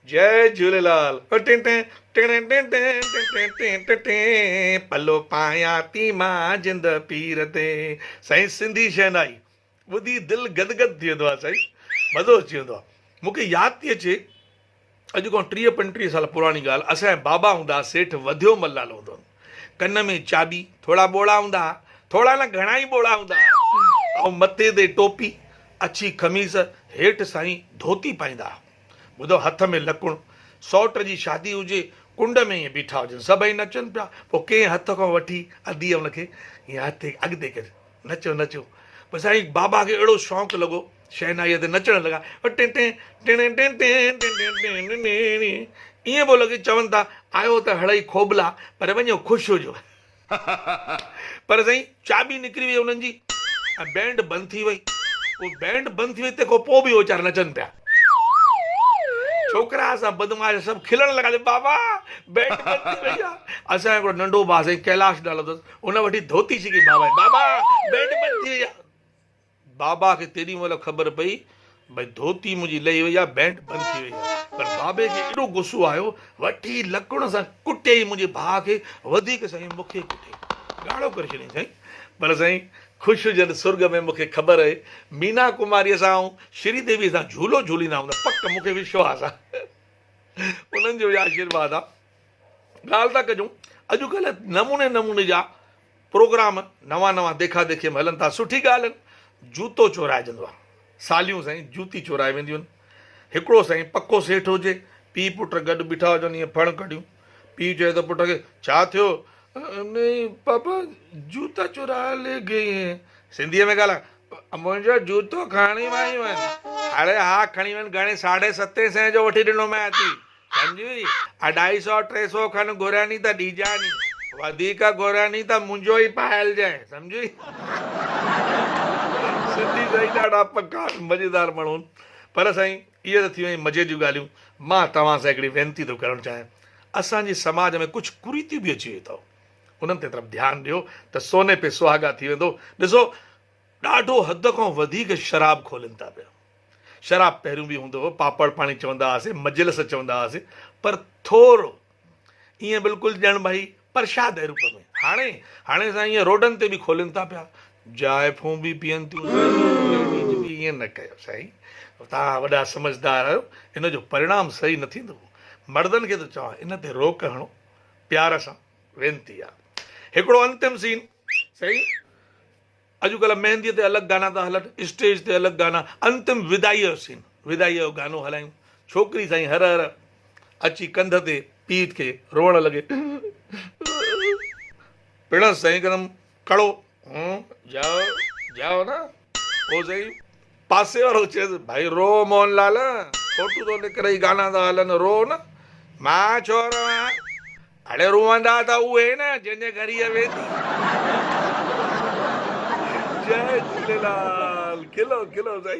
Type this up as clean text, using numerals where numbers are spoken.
جئي جهوليلال ٽين ٽين ٽين ٽين ٽين ٽين ٽين ٽين ٽين پلو پايان ٿي مان جند پير تي. سائين سنڌي شهنائي ٻڌي دل گد گد ٿي ويندو آهي سائين مزو اچي ويندو آهي. مون کي ياد ٿي اچي اڄ کان 30 35 سال پراڻي ڳالهه اسان جا بابا هوندا هئا سيٺ وڌيو مل نالو هوندو هن ڪن ۾ چاٻي ٿورا ٻوڙا هوندا هئا ٿورا نه گهڻا ئي ٻوڙا هوندا هئا ۽ مٿي تي ٽوپي اڇي قميص هيٺ سائين ڌوتي پائيندا هئا ٻڌو هٿ ۾ لڪڻ، سئوٽ جي شادي هجي، ڪنڊ ۾ ائين بيٺا هجن، سڀئي نچن پيا، پوء ڪنهن هٿ کان وٺي اديء ان کي ائين هٿ اڳتي ڪري نچو نچو. پوء سائين بابا کي اهڙو شوق لڳو شهنائيء تي نچڻ لڳا، ٽين ٽين ٽين ٽين ٽين ٽين ٽين ٽين ٽين ائين پيو لڳي، چون ٿا آيو ته هڙئي کوٻلا پر وڃو خوش هجو. پر سائين چاٻي نڪري وئي انهن جي ۽ بينڊ بند ٿي وئي. پوء بينڊ بند ٿي وئي تنهن کان پوء به اهي ويچارا نچن پيا. ڇوڪرا اسان بدمعاش سڀ کلڻ لڳا ته بابا بينڊ بند ٿي وئي آ. اسان جو هڪڙو ننڍو ڀاء سائين ڪيلاش نالو اٿس ان وٺي ڌوتي ڇڪي بابا جي بابا بينڊ بند ٿي وئي آ. بابا کي تيڏي مهل خبر پئي ڀئي ڌوتي منهنجي لهي وئي آ، بينٽ بند ٿي وئي آ. پر بابي کي ايڏو غصو آيو، وٺي لڪڻ سان ڪٽيائين منهنجي ڀاء کي، وڌيڪ سائين مون کي ڪٽيائين. ڳاڙهو ڪري ڇڏيائين سائين. پر سائين خوش هجن سرڳ ۾ مون کي خبر اهي، مينا ڪماريء سان ۽ شري ديويء سان جهولو جهوليندا هوندا، پڪ مون کي وشواس آ. انهن جو ئي آشيرواد آ. ڳالهه ٿا ڪجون، اڄڪلهه نموني نموني جا پروگرام نوان نوان ديکا ديکي ۾ هلن ٿا سٺي ڳالهه آهن جوتو چورائجندو آهي ساليون سائين جوتي چورائي وينديون آهن هڪڙو سائين پڪو سيٺ هجي پيء پٽ گڏ بيٺا هجن ائين ڦڻ ڪڍيون پيء چئي ته پٽ کي ڇا ٿيو نهين پاپا جوتا چورا لي گئي هين سنڌيء ۾ ڳالهاء منهنجو جوتو کڻي ويون آهن اڙي ها کڻي ويون گهڻي ساڍي ستين سئين جو وٺي ڏنومانء اٿي سمجهي اڍائي سئو ٽي سئو کن گهرياني ته ڏيجاني، وڌيڪ گهرياني ته منهنجو ئي پائلجانء، سمجهي. سنڌي سائين ڏاڍا پڪا ۽ مزيدار ماڻهو آهن. پر سائين اهي ته ٿي ويون مزي جون ڳالهيون، مان توهان سان هڪڙي وينتي ٿو ڪرڻ چاهيان. اسان جي سماج ۾ ڪجهه ڪريتيون به اچي ويون اٿو. انهن تي طرف ڌيان ڏيو ته سوني پي سهاڳا ٿي ويندو. ڏسو ڏاڍو حد کان وڌيڪ شراب کولين ٿا پيا. شراب پهريون به هوندو هو، پاپڙ پاڻي چوندا هئاسين، مجلس چوندا هئاسين، پر ٿورو ائين بلڪل ڄڻ ڀائي پرشاد جي روپ ۾. هاڻي هاڻي سائين ائين روڊن تي به کولين ٿا پيا، زائفون به پيئن ٿيون سائين، ليڊيز به. ائين نه ڪيو سائين، توهان وڏا سمجهدار آهيو، ان جو پرڻام صحيح نه ٿيندو. مردن کي ٿو چوان ان تي روڪ هڻو، پيار سان وينتي آ. هڪڙو انتم سين سائين. اڄڪلهه مهنديء تي الڳ گانا ٿا هلن، اسٽيج تي الڳ گانا، انتم ودائيء جو سين، ودائيء جو گانو هلايون، ڇوڪري سائين هر هر اچي ڪنڌ تي پيء کي روئڻ لڳي، پڻس سائين هڪدم ڪڙو، هون جائو جائو نه، پوء سائين پاسي وارو چيس، ڀائي رو موهن لال، فوٽو ٿو نڪرئي گانا ٿا هلن، رو نه، مان ڇو روان؟ اڙي روئندا ته اهي نه جنهن جي گهر هيء ويندي. جئي جهوليلال کلو کلو سائين.